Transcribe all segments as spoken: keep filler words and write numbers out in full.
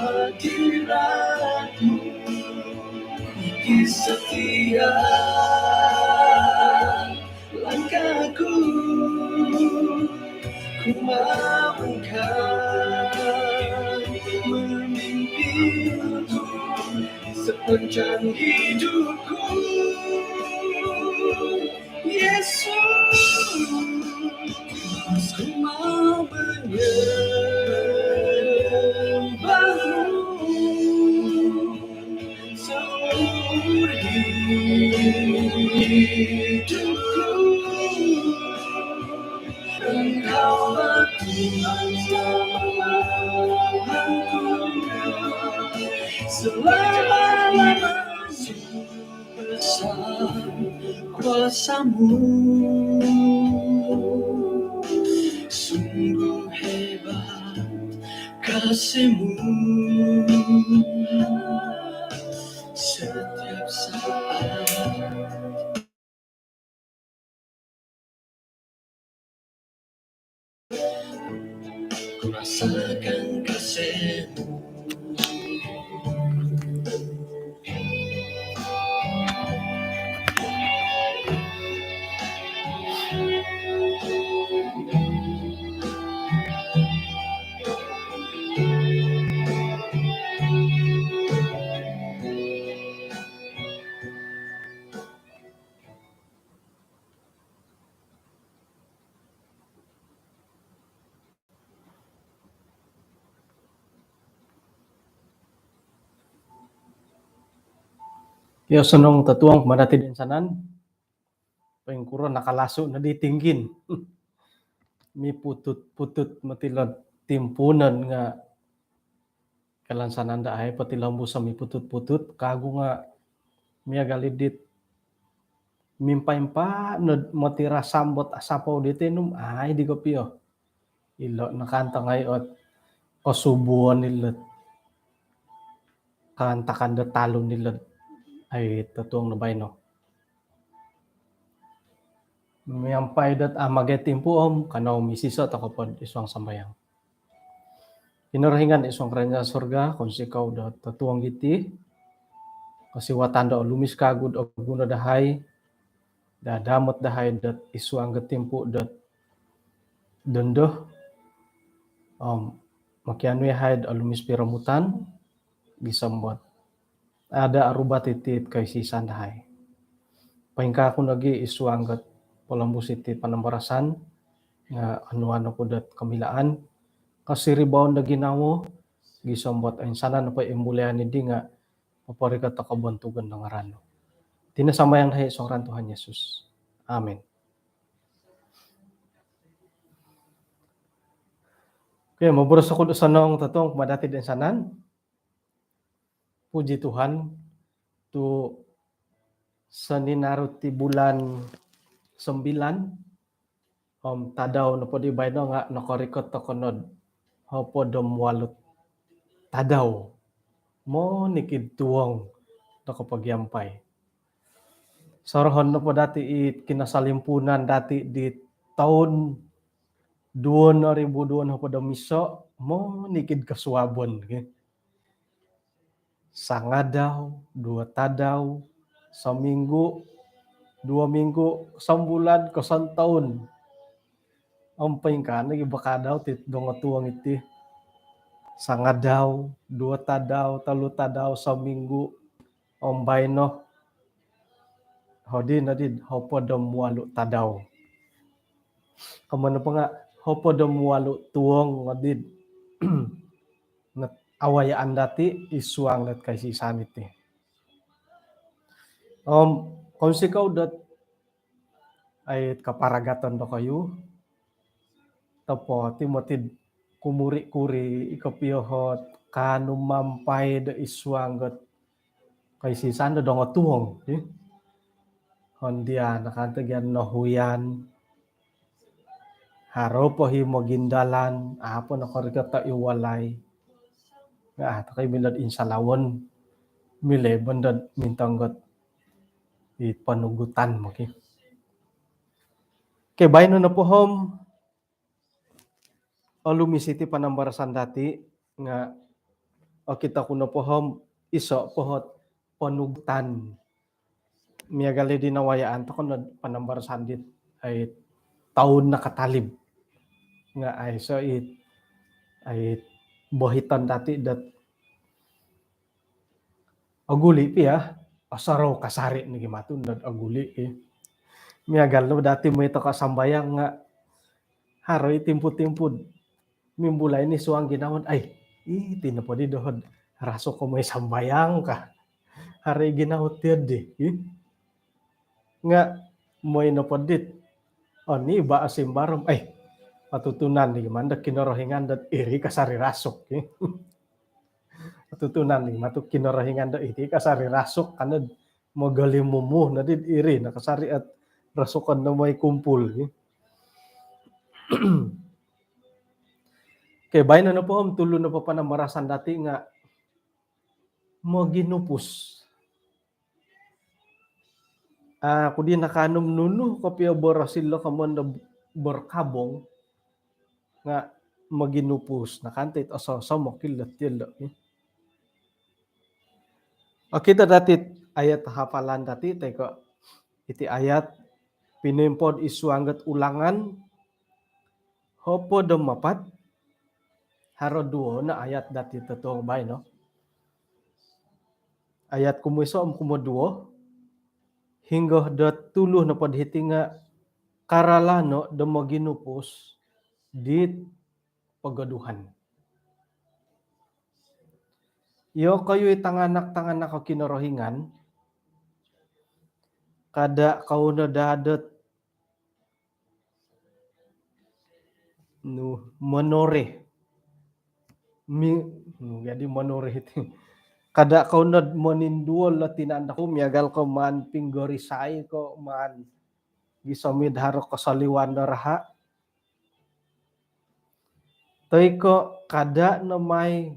Hadiratmu di setiap langkahku, ku mau kau memimpinku sepanjang hidupku. Yesus, ku mau menyembahmu seumur hidupku. Engkaulah Tuhan selama-lamanya, selama-lamanya. Besar kuasamu, sungguh hebat kasihmu. Setiap saat ku rasakan kasihmu. Yo, osonong totuong kumaa dati toinsanan. Poingkuro, nakalasu no di tinggin. Miputut-putut moti lo timpuunon nga kalansanan dahai potilombus om miputut-putut, kagu nga miagal i dit mimpa-impa no moti rasam dot asapou diti nung, ai, di kopio. Ilo no kaantakan ngai ot kosubuon ilo, kaantakan do talun ilo, ai, totuong no baino. Miampai dot amu magai timpu om kanou misiso toko po id suang sambayang. Kinorohingan id suang kerajaan surga, kounsikou dot totuong diti kosiwatan do olumis kagu do guno dahai, dadamot dahai dot id suang do timpu dot dondo, om mokianu yahai do olumis piromutan, gisom dot ada arubat iti koisisan dahai. Poingkaa ku nogi id suang dot polombus iti panambarasan, nga onuan oku dot komilaan, kosiribaon do ginawo, gisom dot oinsanan nopo i imbulayan dii nga poporikot toko bontugon do ngaran nu. Iti no sambayang dahai id suang ngaran Tuhan Yesus. Amin. Okey, moboros oku do osonong totuong kumaa dati toinsanan. Puji Tuhan, tu soninaru ti bulan sembilan, om tadau nopo di baino nga nokorikot toko no do hopod om walu tadau. Monikid tuong do kopogiampai. Sorohon nopo dati i kinosolimpunan dati di toun duo noribu duo nohopod om iso, monikid kosuabon, okey. Sangadau, duo tadau, sominggu, duo minggu, sombulan, kosontoun. Om poingkaa nogi bo kadau ti dongotuong iti. Sangadau, duo tadau, tolu tadau, sominggu, om baino hodi nodi hopod om walu tadau. Komoyon nopo nga hopod om walu tuong nodi no awayaan dati id suang dot koisisan iti. Om kounsikou dot ai kaparagaton dokoyu, topot i moti do kumuri-kuri i kopio ot kaanu mampai do id suang dot koisisan do dongotuong, eh. Hondian, nakanto gia nohuyan, haro po i mogindalan, a po nokorikot id walai. Nga a toko i milo do insalawon, milo i bo do mintong dot i ponugutan, okey. Okey, baino nopo om olumis iti panambarasan dati nga okito ku nopo om iso po ot ponugutan. Miagal di nawayaan tokou no panambarasan dit ai toun nakatalib. Nga aiso it ai bohiton dati dot oguli pia, osorou kasari nogi matu dot oguli i. Miagal no dati mooi tokou sambayang nga haro i timpu-timpu mimbulai ni suang ginawo, ai, iti nopo di doho rasuk ko mooi sambayang ka. Haro i ginawo tiodi i. Nga mooi nopo dit oni ba osimbar om, ai, otutunan di mando Kinorohingan dot iri kasari rasuk i. Otutunan di matu Kinorohingan dot iri kasari rasuk, ka no mogolimumu nodi iri no kasari ot rasukon no mooi kumpul i. Okey, baino nopo om tulu nopo panambarasan dati nga moginupus. Aku di nakaanu nunu kopio boros ilo komoyon do berkabung nga moginupus. Nakaanu it oso-, osomok ilo tiolo. Okito dati ayat hafalan dati toi ko iti ayat pinoimpod id suang dot Ulangan hopod om apat. Haro duo no ayat dati totuong baino. Ayat kumoiso om kumoduo. Hinggo dot tulu nopo diti nga karalano do moginupus dit pogoduhan. Iyokoyu i tanganak-tanganak o Kinorohingan, kada kou no daa dot nu monoreh. Mi-, nu, jadi monoreh iti. Kada kou nod moninduol o tinan dokoyu miagal ko maan pinggorisai ko maan gisom id haro kosoliwan do raha. Toi ko kada no mai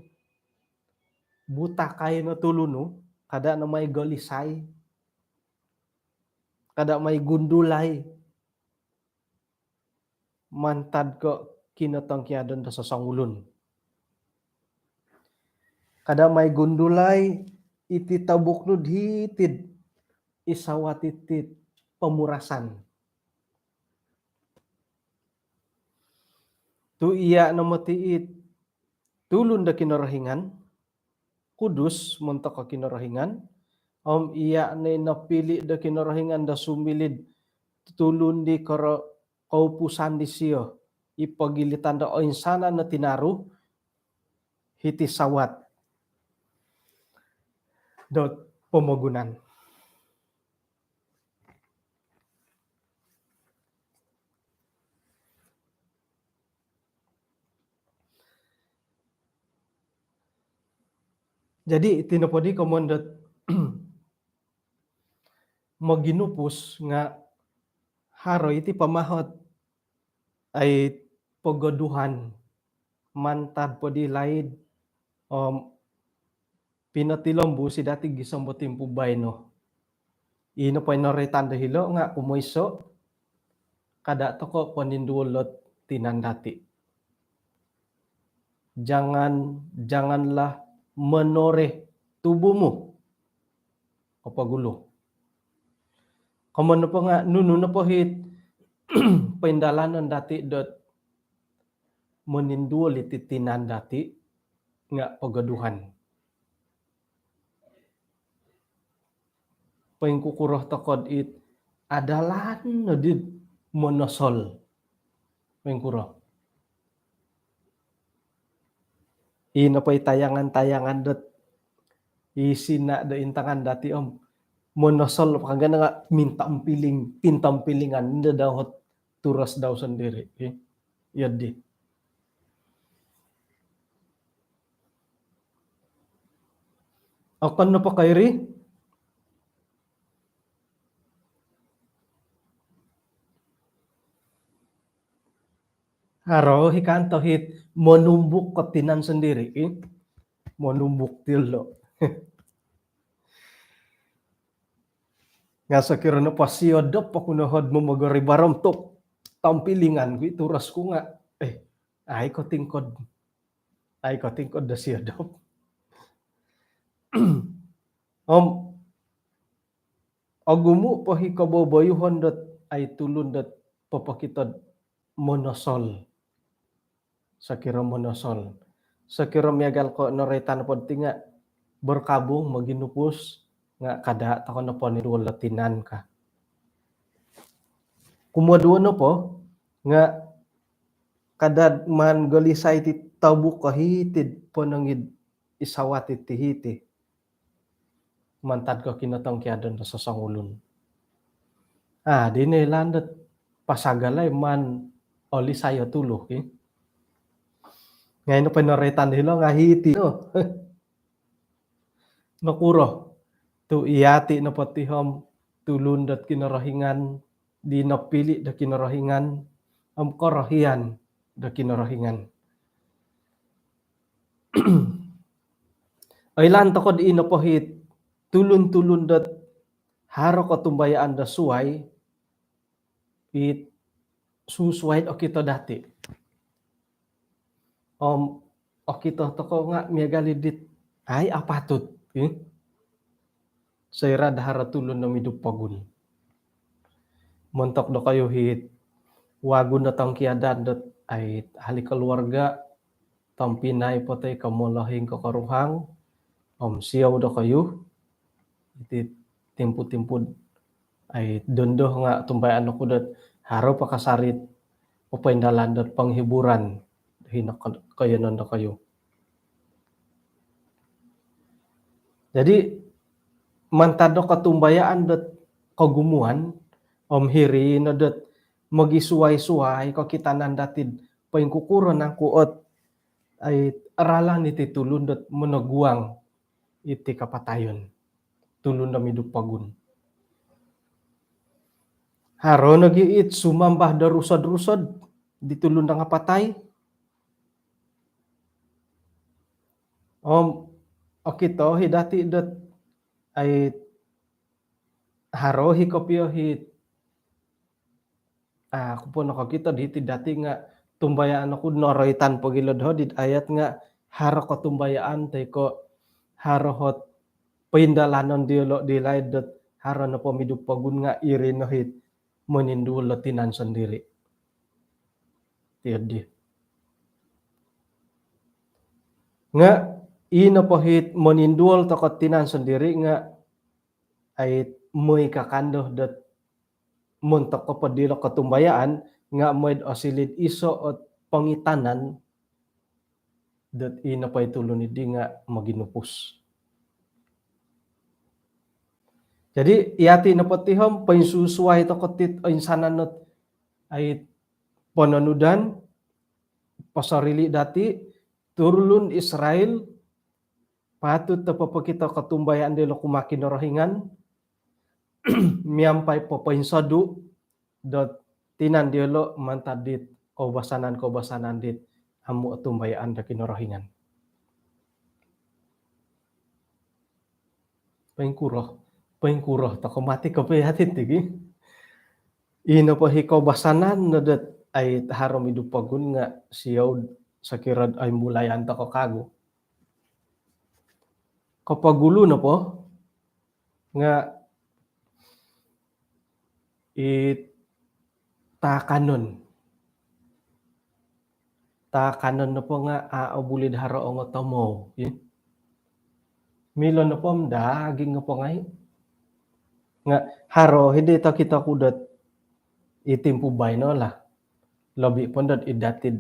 butakai no tulu nu, kada no mai golisai, kada mai gundulai mantad ko kinotongkiadan do sosongulun. Kada mai gundulai iti tobuk nu hiti'd id sawat iti pomurasan. Tu iya no moti it tulun do Kinorohingan, kudus montok o Kinorohingan, om iya no i nopili do Kinorohingan do sumiliu'd tulun di koro-, koupusan disio, i pogilitan do oinsanan o tinaru hiti sawat dot pomogunan. Jadi, iti nopo di komoyon dot moginupus nga haro iti pamahot ai pogoduhan mantad po di laid, om pinotilombus i dati gisom do timpu baino. Ino po i noroitan do hilo nga kumoiso, kada toko poninduol ot tinan dati. Jangan, janganlah menoreh tubuhmu. Kopogulu. Komoyon nopo nga nunu nopo it poindalanon dati dot moninduol iti tinan dati nga pogoduhan. Poingkukuro toko dit adalan no dit monosol. Poingkuro. Ino po i tayangan-tayangan dot i sina do intangan dati om monosol po kangga nga mintampiling, pintampilingan do dau ot turos dau sondiri. Iyo di. Okon nopo ko iri, haro i kanto it monumbuk ko tinan sondiri, i? Monumbuk tilo. Nga sokiro nopo siodop oku no ot momogori barom tu tampilingan ku i turos ku nga, eh, Ai kotingkod. Ai kotingkod do siodop. Om ogumu' po hi koboboyuhon dot ai tulun dot popokitod monosol. Sokiro monosol. Sokiro miagal ko' noroitan pod ti nga' berkabung, moginupus, nga' kada' toko nopo ni duo lotinan ka. Kumoduo nopo nga' kada' maan golisai ti tobuk ko hiti'd ponong id isawat iti hiti. Mantad ko kinotongkiadan do sosongulun. Ah, dino ilaan dot pasagalai maan olisayo tulu, ki. Ngai' no pinoroitan hilo nga' hiti no. Nokuro tu' iyati' nopo ti om tulun dot Kinorohingan, di nopili' do Kinorohingan, om korohian do Kinorohingan. Oilaan toko' di nopo hit tulun-tulun dot haro kotumbayaan do suwai, it susuwai okito dati'. Om okito toko' nga' miagal i dit ai apatut, eh? Soira' do haro tulun nomidu pogun. Montok dokoyu hit wagu notongkiadan dot ai ahli keluarga, tompinai po toi ko' molohing ko' koruhang, om siou dokoyu iti timpu-timpu ai dondo nga' tumbayaan oku dot haro po kasari it popoindalan dot penghiburan hino ko-, koiyonon dokoyu. Jadi mantad do kotumbayaan dot kogumuan, om hiri no dot mogisuwai-suwai kokitanan dati'd poingkukuro nangku ot ai ralan iti tulun dot monoguang iti kapatayon, tulun nomidu pogun. Haro nogi it sumambah do rusod-rusod di tulun do ngapatai. Om okito hi dati' dot ai haro hi kopio hi, ah, aku po nokokito di hiti dati' nga' tumbayaan oku noroitan po gilo doho di ayat nga' haro kotumbayaan toi ko' haro hot poindalanon diyolo' di laid dot haro nopo midu pogun nga' iri no hit moninduol do tinan sondiri'. Tiyo di. Nga' ino po hit moninduol toko' tinan sondiri' nga' ai moi kakando dot montok ko po dilo kotumbayaan nga' moi'd osili'd iso' ot pongitanan dot ino po i tulun iddi nga' moginupus. Jadi iyati' nopo ti om poinsusuwai toko' tit oinsanan ot ai pononudan, posorili' dati', tulun Israel patut do popokito kotumbayaan dilo kumaa Kinorohingan miampai popoinsodu' dot tinan diyolo' mantad dit koubasanan-koubasanan dit amu' otumbayaan do Kinorohingan. Poingkuro, poingkuro toko' mati kopio iyati' ti gi. Ino po hi koubasanan no dot ai haro midu pogun nga' siou sokiro'd ai mulayan toko' kagu. Kopogulu nopo nga' i taakanon. Taakanon nopo nga' a' obuli do haro ongotomou, i. Milo nopo om daging nopo ngai'. Nga' haro hidi tokito ku dot i timpu baino lah. Lobi' pon dot id dati'd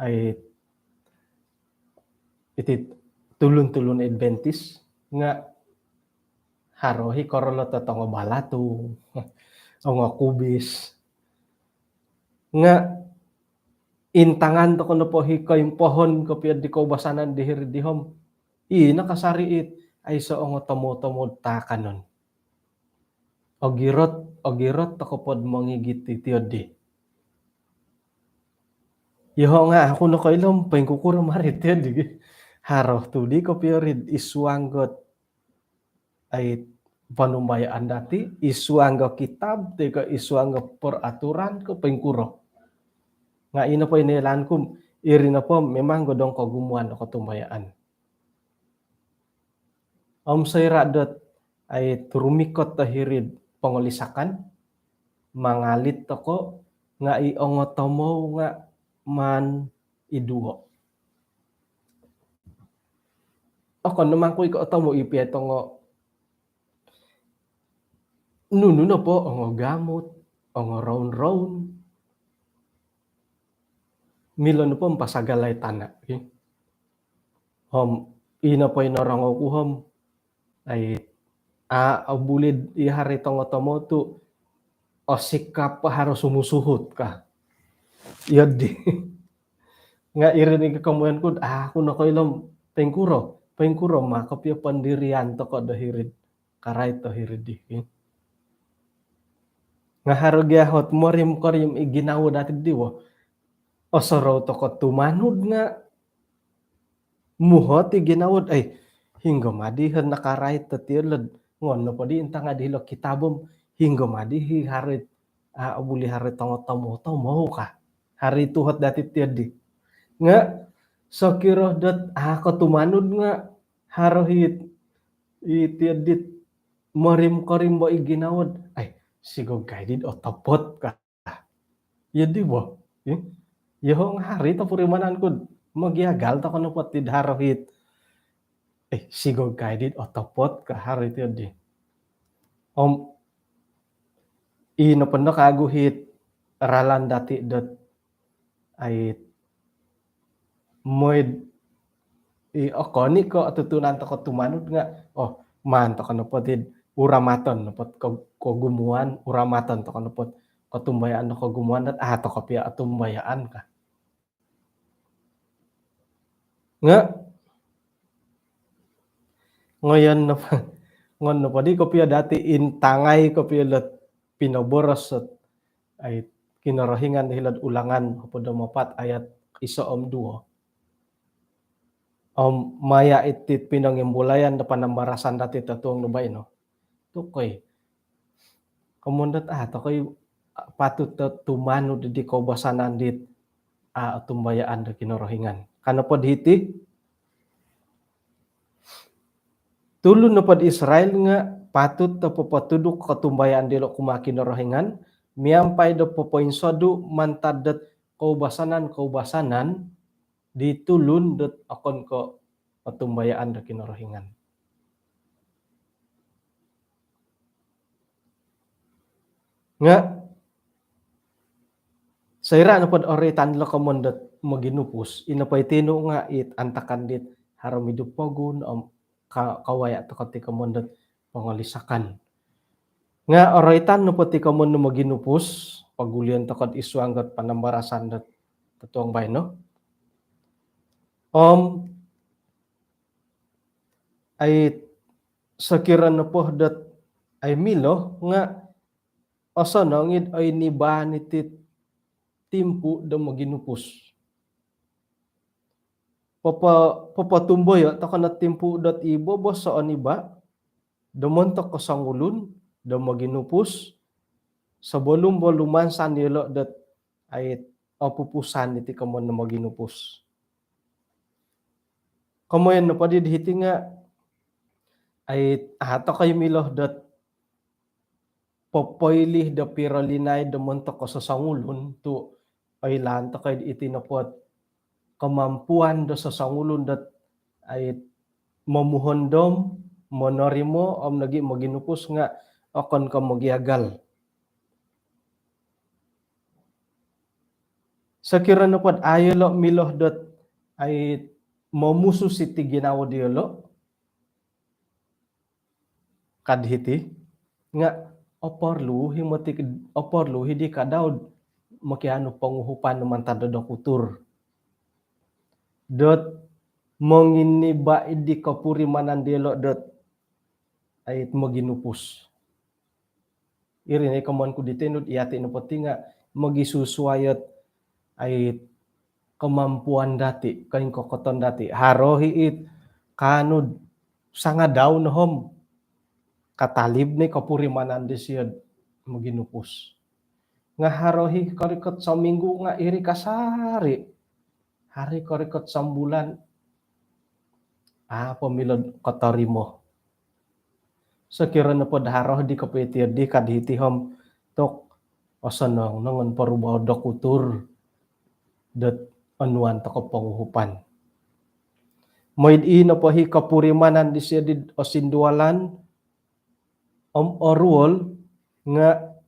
ai iti tulun-tulun Adventist nga' haro hi korolotot ongo balatung, ongo kubis. Nga' intangan toko' nopo hi koimpohon kopio di koubasanan di hiri di om ino kasari it aiso' ongo tomou-tomou taakanon. Ogirot, ogirot toko' pod mongigit iti oddi. Iyoho' nga' aku nokoilo om poingkukuro mari' iti oddi gi. Haro tu di kopio rid i suang dot ai ponumbayaan dati', i suang do kitab toi ko' i suang do peraturan ko' poingkuro. Nga' ino po i noilaan ku om Iri nopo memang godong kogumuan do kotumbayaan. Om soira' dot ai rumikot do hiri'd pongolisakan, mangalit toko' nga' i ongotomou nga' maan iduo'. Okon no mangku i ko' otomou i piya i tongo nunu nopo, ongo gamut, ongo roun-roun. Milo nopo om pasagalai tana', ki. Om ino po i norongou ku om, ai, a' obuli i haro i tongotomou tu' osikap haro sumusuhut ka. Iyo di. Nga' iri ni komoyon ku, a' ku nokoilo om poingkuro, poingkuro ma kopio pendirian toko' do hiri'd karait do hiri'd di, ki. Nga' haro gia hot morim-korim i ginawo dati' di wo. Osorou toko' tumanud nga' muhot i ginawo'd, ai, hinggo madi hot nakarait do tiyo lo'd ngon nopo di intangai di hilo' kitab om hinggo madi hi haro i, a' obuli haro i tongotomou-tomou ka. Haro i tuhot dati' tiyo di. Nga' sokiro dot a' ko tumanud nga' haro hi i tiyo dit morim-korim bo i ginawo'd, ai, sigog kai dit otopot ka. Iyo di bo. Ih, iyoho' nga' haro i topurimanan ku'd mogiagal toko' nopo tid haro hit, eh, sigog kai dit otopot ka, haro i tiyo di. Om ino po ndo kagu hit ralan dati' dot ai moi'd i okon i ko' otutunan toko' tumanud nga', oh, maan toko' nopo tid uramaton nopo ko-, kogumuan, uramaton toko' nopo kotumbayaan do kogumuan dot a' toko' piya otumbayaan ka. Nga' ngoyon nopo, ngon nopo di kopio dati' intangai kopio lot pinoboros ot ai Kinorohingan do hilo'd Ulangan hopod om apat ayat iso' om duo. Om maya' iti't pinongimbulayan do panambarasan dati' totuong do baino. Tokoi. Komoyon dot a' tokoi patut do tumanud di koubasanan dit a' otumbayaan do Kinorohingan. Ka nopod hiti, tulun nopod Israel nga' patut do popotuduk kotumbayaan dilo' kumaa Kinorohingan miampai do popoinsodu' mantad dot koubasanan-koubasanan di tulun dot okon ko' otumbayaan do Kinorohingan. Nga' soira' nopod oroitan dilo' komoyon dot moginupus, ino po iti nu nga' it antakan dit haro midu pogun om ka-, kawaya' toko' ti komoyon dot pongolisakan. Nga' oroitan nopo ti komoyon do moginupus, pogulion toko'd isuang dot panambarasan dot totuong baino. Om ai sokiro nopo dot ai milo nga' osonong id oinibaan iti't timpu do moginupus. Popo-, popotumboyo' toko' no timpu dot i bobos o oniba' do montok ko songulun do moginupus sobolum bo lumansan iyolo' dot ai opupusan iti komoyon do moginupus. Komoyon nopo di hiti nga' ai a' tokoi milo dot popoilih do piro linaid do montok ko sosongulun tu' oilaan tokoi iti nopo't kemampuan do sosongulun dot ai momuhondom, monorimo om nogi' moginupus nga' okon ko' mogiagal. Sokiro nopo't a' iyolo' milo dot ai momusus iti ginawo diyolo' kad hiti nga' oporlu hi moti-, oporlu hi di kadau'd mokianu ponguhupan mantad do dokutur dot monginiba' i di kopurimanan diyolo' dot ai moginupus. Iri ni komoyon ku diti nu'd iyati' nopo ti nga' mogisusuai ot ai kemampuan dati', koingkokoton dati'. Haro hi it kaanu'd sangadau no om katalib ni kopurimanan disio'd moginupus. Nga' haro hi korikot sominggu nga' iri kasari'. ari korikot sambulan, a' po milo kotorimo. Sokiro nopo do haro di kopio ti di kad hiti om tok osonong nongon poruba o dokutur dot onuan toko ponguhupan. Moid i nopo hi kopurimanan disio di osindualan om oruol nga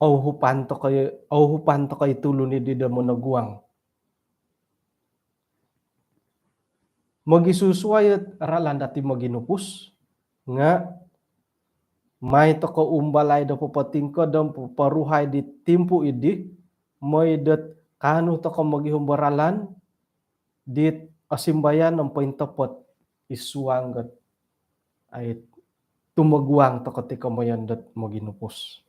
ouhupan toko, ouhupan toko i tulun i di do monoguang. Mogisusuai ralan dati moginupus nga mai toko umbalai do popotingkod om poporuhai di timpu idi, moi dot kaanu toko mogihum do ralan dit osimbayan om pointopot id suang dot ai tumoguang toko ti komoyon dot moginupus.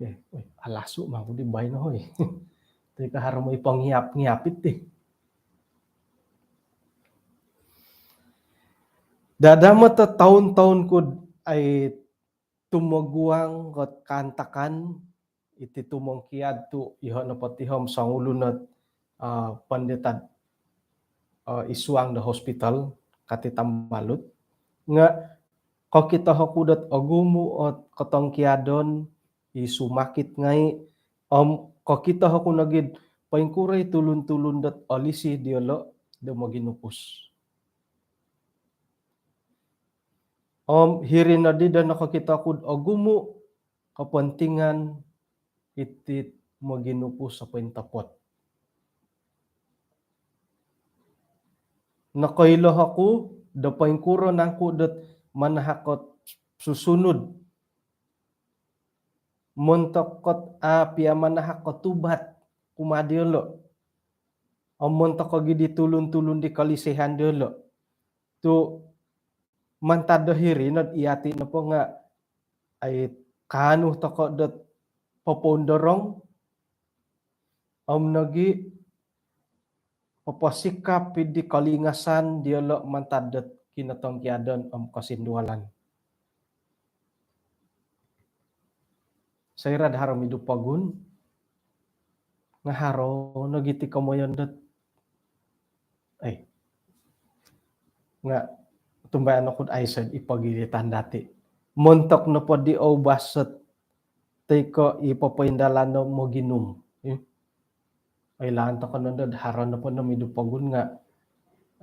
Eh, eh, alasu mangku di baino hoi. Ti ka haro moi pongiap-ngiap iti. Dada mata taun-taun ku ai tumoguang kot kaantakan iti tumongkiad tu iho nopo ti om songulun ot, ah, pandita, ah, id suang do hospital kati tambalut. Nga kokito oku dot ogumu ot kotongkiadon i sumakit ngai om kokito oku nogi do poingkuro i tulun-tulun dot olisi diolo do moginupus. Om hiri nodi do nokokito oku do ogumu kepentingan iti moginupus o pointopot. Nokoilo oku do poingkuro nangku dot manahak ot susunud montok ot a' pia manahak ot ubat kumaa diolo om montok ogi di tulun-tulun di kolisihan diolo. Tu mantad do hiri nod iyati nopo nga ai kaanu toko dot popoundorong om nogi poposikap id di kolingasan diolo mantad dot kinotongkiadan om kosindualan. Soira do haro midu pogun nga haro nogi ti komoyon dot, eh, nga tumbayaan oku do aiso i pogilitan dati. Montok nopo di oubas ot toi ko i popoindalano moginum. Eh. Oilaan toko nondo do haro nopo no midu pogun nga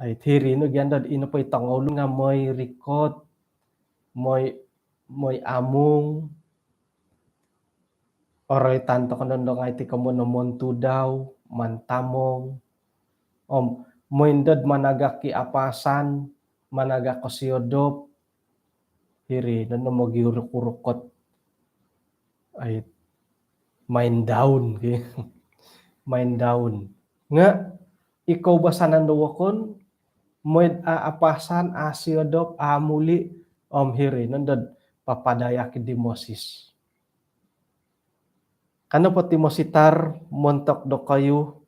ai hiri no gia ndo do ino po i tongoulun nga moi rikot, moi, moi amung, oroitan toko nondo ngai ti komoyon no montudau, mantamong, om moi ndo do managak i apasan, managak kosiodop, hiri nondo mogiuruk-uruk ot ai main daun ki. Main daun. Nga i koubasanan do wokon, moi do a' apasan, a' siodop, a' muli, om hiri nondo do papadayak di mosis. Kano po ti mositar montok dokoyu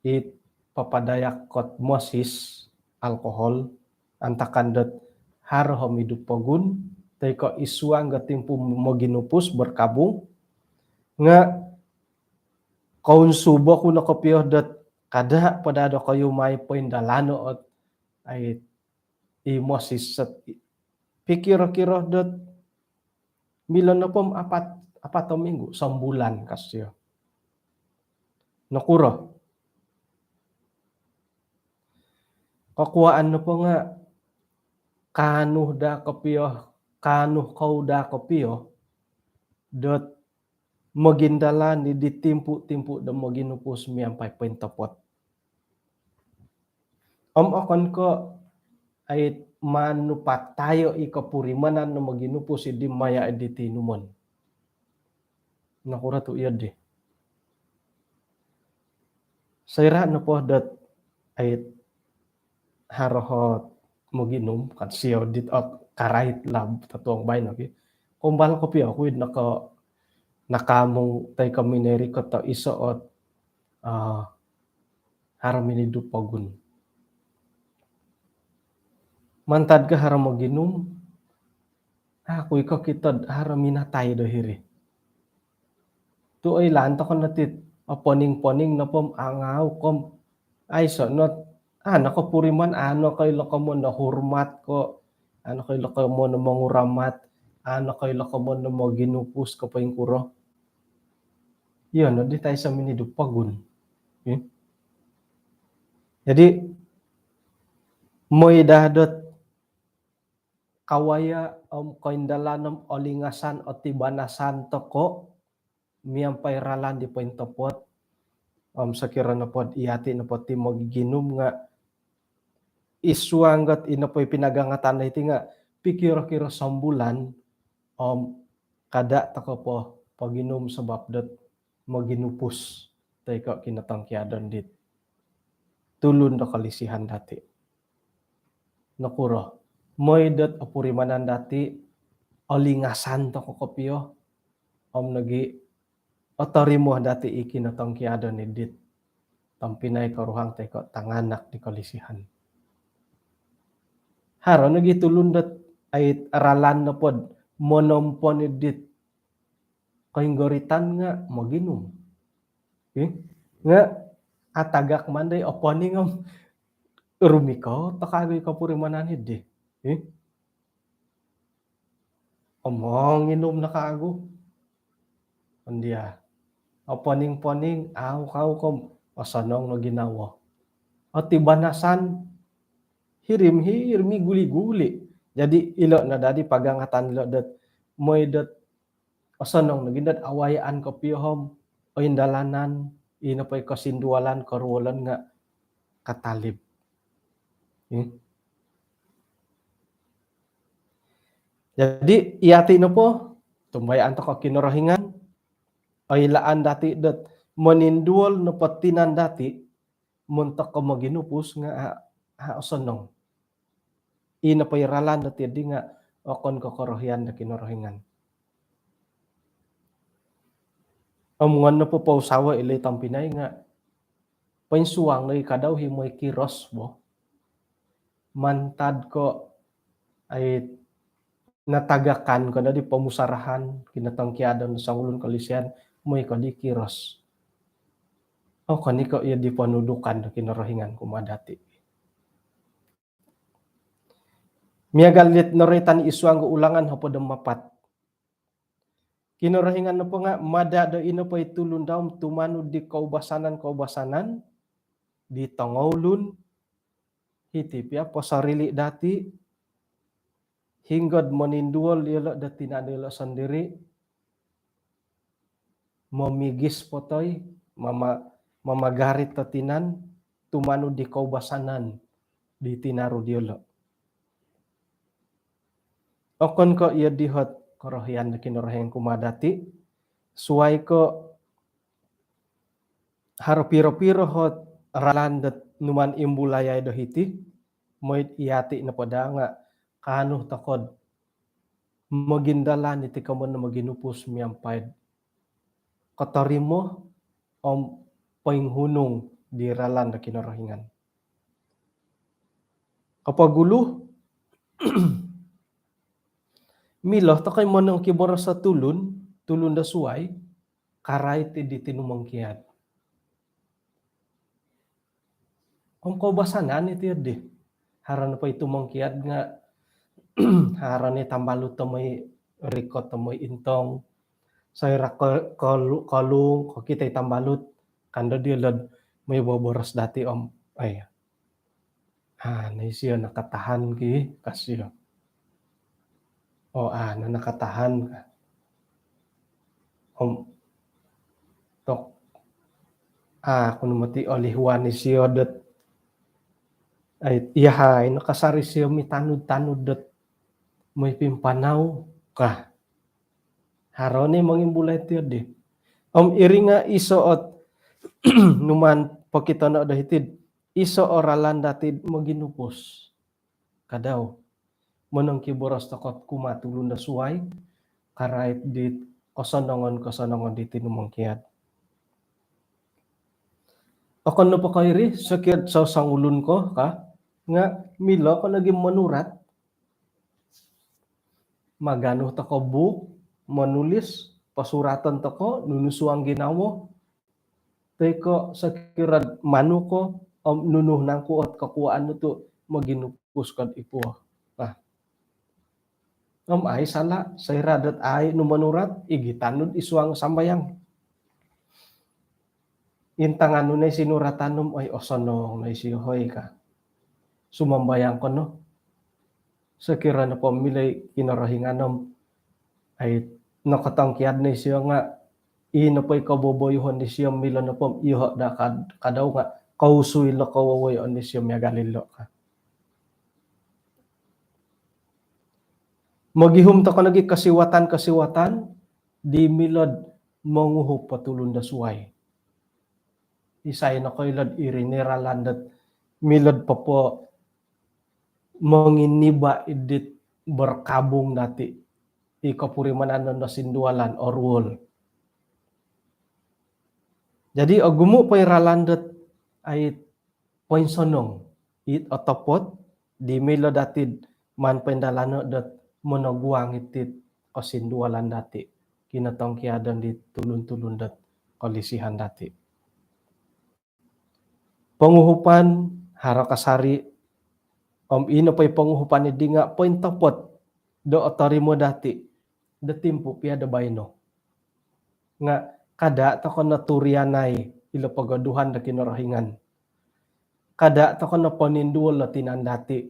it papadayak kot mosis, alkohol, antakan dot haro om idup pogun toi ko id suang do timpu moginupus, berkabung, nga kounsubo ku no kopio dot kada po daa dokoyu mai poindalano ot ai i mosis sot pikiro-kiro dot milo nopo om apat, apat o minggu, sombulan ka sio. Nokuro? Kokuaan nopo nga kaanu daa kopio, kaanu kou daa kopio dot mogindalan di, di timpu-timpu do moginupus miampai pointopot. Om okon ko ai manupatayo i kopurimanan do moginupus di maya di tinumon. Nokuro tu iyo di. Soira nopo dot ai haro ot moginum, kan sio dit ot karait lab totuong baino ki. Kombal kopio oku id noko, nakaamung toi ko minorikot do iso ot, ah, haro minidu pogun. Mantad ka haro moginum, aku iko kito haro minatai do hiri. Tu oilaan toko no ti Oponing-poning nopo om angau ko om aiso no, a' no kopuriman, a' no koilo komoyon do hormat ko, a' no koilo komoyon do monguramat, a' no koilo komoyon do moginupus ko poingkuro. Iyo no di, aiso minidu pogun. Hmm? Jadi, mooi daa dot kawaya om koindalan om olingasan, otibanasan toko miampai ralan di pointopot. Om sokiro nopo dot iyati nopo ti mogiginum nga id suang dot ino po i pinagangatan dati nga pikiro-kiro sombulan om kada toko po poginum sabab dot moginupus toi ko kinotongkiadon dit tulun do kolisihan dati. Nokuro? Mooi dot opurimanan dati, olingasan toko kopio om nogi otorimo dati i kinotongkiadon dit tompinai, koruhang toi ko tanganak di kolisihan. Haro nogi tulun dot ai ralan nopo dot monompuan dit koinggoritan nga moginum. Ih, nga atagak mandai oponing om rumikot toko kagu i kopurimanan dii. Ih. Om monginum no kagu. Ondia. Oponing-poning, au kagu ko om osonong no ginawo. Otibanasan, hiri om hiri, miguli-guli. Jadi ilo no dadi pagangatan ilo dot mooi dot osonong nogi dot awayaan kopio om oindalanan, ino po i kosindualan, koruolan nga katalib. Hmm. Jadi iyati nopo, tumbayaan toko Kinorohingan, oilaan dati dot moninduol nopo tinan dati montok ko moginupus nga a, a osonong. Ino po i ralan dati dii nga okon ko korohian do Kinorohingan. Om ngon nopo pousawo ilo tompinai nga poinsuang nogi kadau i mooi kiros bo. Mantad ko ai natagakan ko dadi pomusarahan, kinotongkiadon songulun kolisihan, mooi ko di kiros. Okon i ko iyo di ponudukan do Kinorohingan kumaa dati. Miagal dit noroitan id suang do Ulangan hopod om apat. Kinorohingan nopo nga mada do ino po i tulun dau om tumanud di koubasanan-koubasanan di tongoulun hiti pia posorili dati, hinggo do moninduol diolo do tinan diolo sondiri, momigis po toi, mama-, mamagarit do tinan, tumanud di koubasanan di tinaru diolo. Okon ko iyo di ot korohian do Kinorohingan kumaa dati, suai ko haro piro-piro ot ralan dot numaan imbulayai do hiti, mooi iyati nopo daa nga kaanu toko do mogindalan iti komoyon do moginupus miampai do kotorimo om poinghunung di ralan do Kinorohingan. Kopogulu, milo toko i monongkiboros do tulun, tulun do suai, karait di tinumongkiad. Om koubasanan iti dii. Haro nopo i tumongkiad nga haro ni tambalut do mooi rikot do mooi intong. Soira ko-, kolu-, kolung, kokito i tambalut, kando diolo do mooi boboros dati om, ai, a, na isio nakatahan ki, ka sio. O, a, na nakatahan ka. Om tok, a, kunu moti olihuan isio dot, ai, iyahai nakasari isio mitanud-tanud dot mooi pimpanau ka. Haro ni mongimbulai iti dii. Om iri nga iso ot numaan pokitono do hiti do iso o ralan dati do moginupus. Kadau, monongkiboros toko kumaa tulun do suai, karait di kosonongon-kosonongon di tinumongkiad. Okon nopo ko iri, sokiro sosongulun ko ka, nga milo ko nogi monurat. Maganu toko buuk, monulis, posuraton toko, nunu suang ginawo. toi ko' sokiro manu ko, om nunu nangku ot kokuaan nu tu' moginupus ko'd ipuo. Nah, om ai sala', soira' dot ai nu monurat, igitan nu'd isuang sambayang. Intangan nu nai sinuratan nu om, oi, osonong nai sio hoi ka. Sumambayang ko no. Sokiro nopo milo i Kinorohingan om, ai, nokotongkiad nai sio nga', i nopo i koboboyuhon disio milo nopo om, iyoho' daa kad-, kadau nga', kousui lo kowowoyoon disio miagal ilo' ka. Mogihum toko' nogi' kosiwatan-kosiwatan di milo'd monguhup o tulun do suwai. Isai nokoilo'd iri ni ralan dot milo'd popo monginiba' idit berkabung dati', i kopurimanan do sindualan, oruol. Jadi, ogumu' po i ralan dot ai poinsonong it otopot di milo dati'd maan poindalano' dot monoguang iti't kosindualan dati', kinotongkiadan di tulun-tulun dot kolisihan dati'. Ponguhupan haro kasari', om ino po i ponguhupan iddi nga' pointopot do otorimo dati' do timpu' piya do baino. Nga' kada' toko' no turianai ilo pogoduhan do Kinorohingan. Kada' toko' no poninduol o tinan dati'.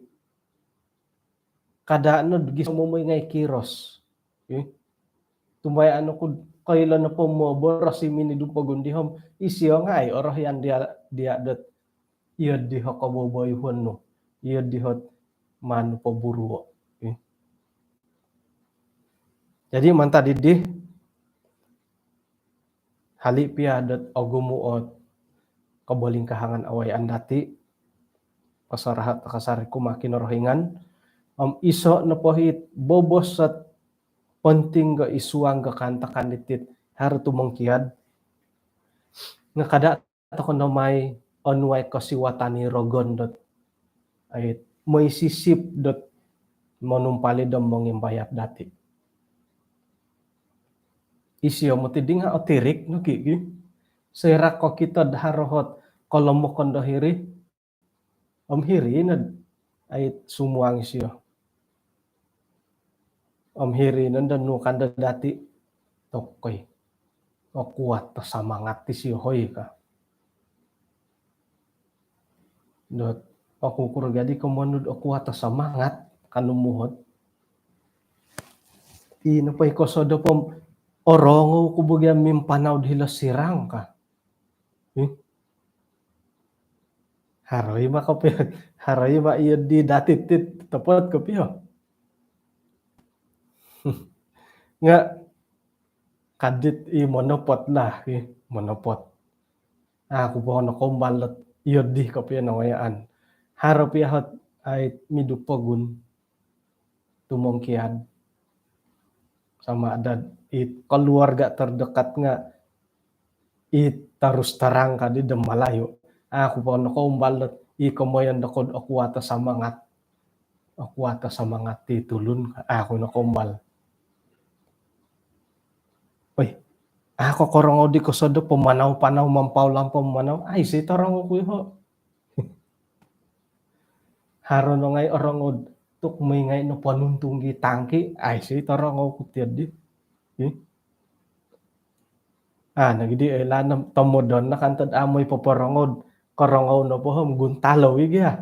Kada' nod gisom moi ngai' kiros. Ih. Tumbayaan oku'd koilo nopo moboros i minidu pogun di om, isio ngai' orohian diya', diya' dot iyo diho' koboboyuhon nu, iyo diho't manu poburuo'. Ih. Jadi mantad iddi, hali' piya dot ogumu' ot kobolingkahangan awayaan dati', kosoraha'd kasari' kumaa Kinorohingan, om iso' nopo hit bobos ot ponting ga isuang ga kaantakan diti't haro tumongkiad, nga' kada' toko' no mai onuai kosiwatan i rogon dot ai moisisip dot monumpalid om mongimbayat dati'. Isio moti di nga' otirik nogi' gi. Soira' kokito'd haro hot kolomokon do hiri, om hiri nod ai sumuang isio. Om hiri nondo nu kando dati', tokoi, okuat o samangat ti sio hoi ka. Dot, oku kuro gadi komoyon dot okuat o samangat, kanu muhot. Ino po i kosodop om orongou ku bo gia mimpanau di hilo sirang ka. Ih. Haro i ma kopio, haro i ma iyo di dati' ti topot kopio. Nga' kadit i monopot lah, ih, monopot. Aku po nokoumbal dot iyo di kopio nongayaan. Haro piya hot ai midu pogun tumongkiad. Sama ada i keluarga terdekat nga' i terus terang kadi do Malayu. Aku po nokoumbal dot i komoyon doko'd okuat o samangat. Okuat o samangat ti tulun, aku nokoumbal. Oi, aku korongou di kosodop pamanau-panau mampau lampau manau. Aiso i torongou ku iho'. Haro no ngai' orongou tu' moi ngai' no ponuntung gi tangki', aiso i torongou ku tiyo di. Ih. Ah, nogi di, eh, lanom tomodon no kanto'd amoi poporongou, korongou nopo om guntalou i gia.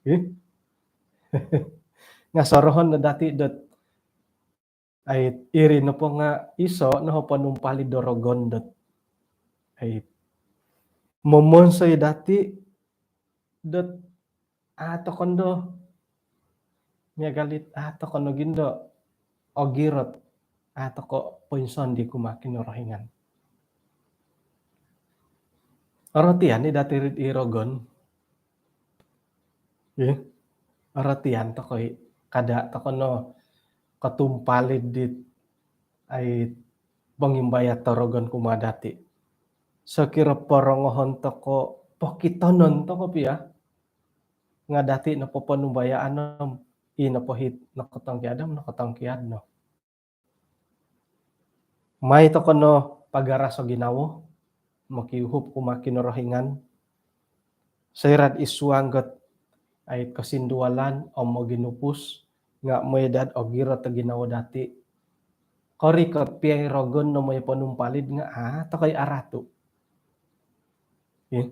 Ih. Nga' sorohon no dati' dot ai, iri nopo nga' iso' no ponumpalid do rogon dot ai momonsoi dati' dot a' toko' ndo miagal dit a' toko' nogi ndo ogirot, a' toko' poinsondi kumaa Kinorohingan. Orotian i dati' ri i rogon. Ih, orotian toko' i, kada' toko' no kotumpalid dit ai pongimbayat o rogon kumaa dati'. Sokiro porongohon toko', pokitonon toko' piya, nga' dati' nopo ponumbayaan om i nopo hit nokotongkiad om nokotongkiad no. Mai toko' no pagaras o ginawo, mokiuhup kumaa Kinorohingan, soira' id suang dot ai kosindualan om moginupus nga' mooi daa ogirot o ginawo dati'. Korikot pia i rogon do mooi ponumpalid nga' aa toko i aratu'. Ih,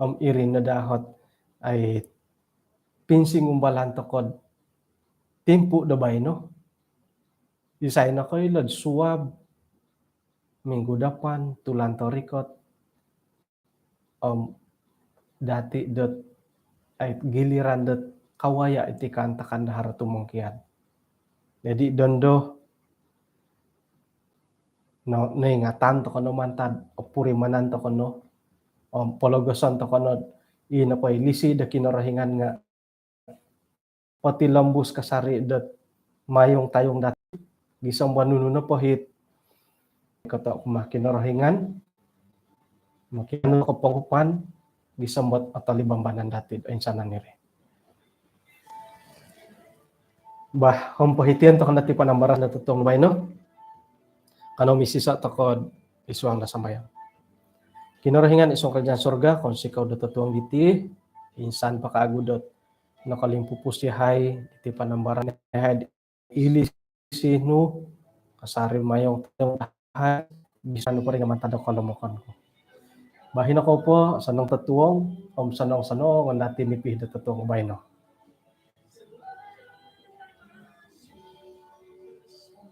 om iri no daa ot ai pinsingumbalan toko'd timpu' do baino. Isai nokoilo'd suab, minggu dapan, tulan torikot, om dati' dot ai giliran dot kawaya' iti kaantakan do haro tumongkiad. Jadi' dondo no, noingatan toko no mantad, opurimanan toko no, om pologoson toko no i nopo i lisi do Kinorohingan nga' potilombus kasari' dot mayung-tayung dati' gisom do nunu nopo it koto' kumaa Kinorohingan, mokianu kopongupan gisom dot otolibambanan dati' do insanan iri. Bah, om pohitian toko no ti panambaran do totuong baino. Kanou misiso' toko id suang do sambayang. Kinorohingan id suang karajaan surga, kounsikou do totuong diti, insan po kawagu dot nokolimpupus iyahai iti panambaran iyahai, ilisi nu kasari' mayung-tayung dahai, bisa nu poring mantad do kolomokon ku. Bah, ino kou po, sonong totuong om sonong-sonong dati' nipi do totuong baino.